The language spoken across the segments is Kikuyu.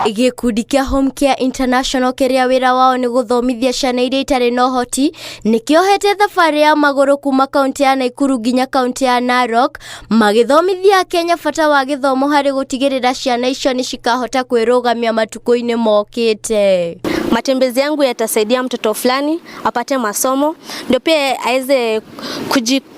Gĩkundi kĩa Home Care International kĩrĩa wĩra wao nĩ gũthomithia ciana iria itarĩ na ũhoti nĩ kĩohete thabarĩ ya magũrũ kuma kaunti ya Naikuru nginya kaunti ya Narok magĩthomithia Akenya bata wa gĩthomo harĩ gũtigĩrĩra ciana icio nĩ cikahota kwĩrũgamia matukũ-inĩ mokĩte. Matembezi yangu yatasaidia mtoto fulani apate masomo ndio pia aweze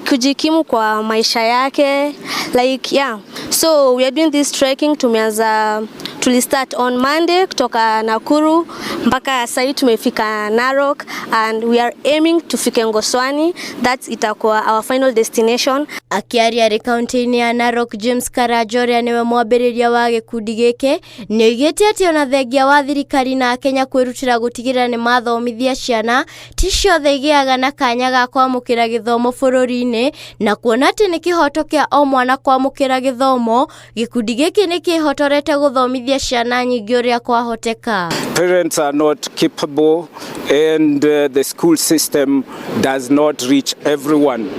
kujikimu kwa maisha yake, like, yeah. So we are doing this trekking. Tumeanza, tulistart on Monday kutoka Nakuru mpaka sahii tumefika Narok, and we are aiming tufike Ngoswani. That itakuwa our final destination. Akĩaria arĩ kaunti-inĩ ya Narok, James Karanja ũrĩa nĩwe mwambĩrĩria wa gĩkundi gĩkĩ nĩ oigĩte atĩ ona thengia wa thirikari na Akenya kwĩrutĩra gũtigĩrĩra nĩ mathomithia ciana, ti ciothe igĩaga na kanya ga kwamũkĩra gĩthomo bũrũri-inĩ, na kuona atĩ nĩ kĩhoto kĩa o mwana kwamũkĩra gĩthomo, gĩkundi gĩkĩ nĩ kĩhotorete gũthomithia ciana nyingĩ ũrĩa kwahoteka. Parents are not capable and the school system does not reach everyone.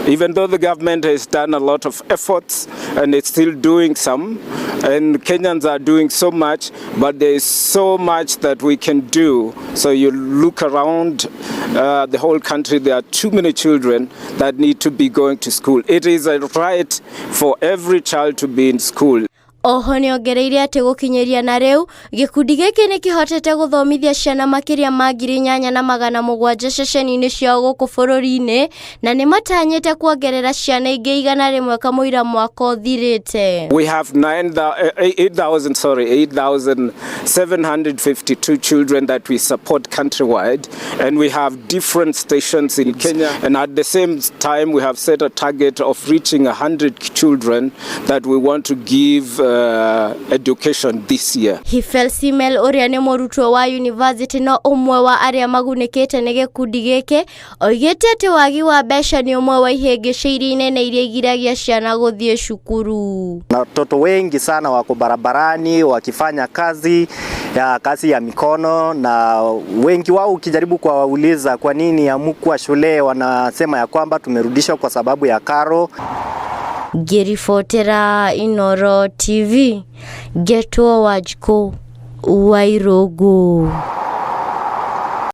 Even though the government has done a lot of efforts and it's still doing some, and Kenyans are doing so much, but there is so much that we can do. So you look around the whole country, there are too many children that need to be going to school. It is a right for every child to be in school. Oho nĩ ongereire atĩ gũkinyĩria na rĩu gĩkundi gĩkĩ nĩ kĩhotete gũthomithia ciana makĩria ma 8700 ceceni-inĩ ciao gũkũ bũrũri-inĩ, na nĩ matanyĩte kuongerera ciana ingĩ 100 kamũira mwaka ũthirĩte. We have 8,000, sorry, 8,752 children that we support countrywide, and we have different stations in Kenya. And at the same time, we have set a target of reaching 100 children that we want to give education this year. Hifel Simel ũrĩa nĩ mũrutwo wa university no ũmwe wa arĩa magunĩkĩte nĩ gĩkundi gĩkĩ oigĩte atĩ wagi wa mbeca nĩ ũmwe wa ihĩngĩca iria nene iria igiragia ciana gũthiĩ cukuru. Na watoto wengi sana wako barabarani wakifanya kazi ya mikono, na wengi wao ukijaribu kuwauliza kwa nini hamkuwa shule, wanasema ya kwamba tumerudishwa kwa sababu ya karo. Ngĩribotera Inoro TV, ngetwo Wanjikũ Wairũngũ.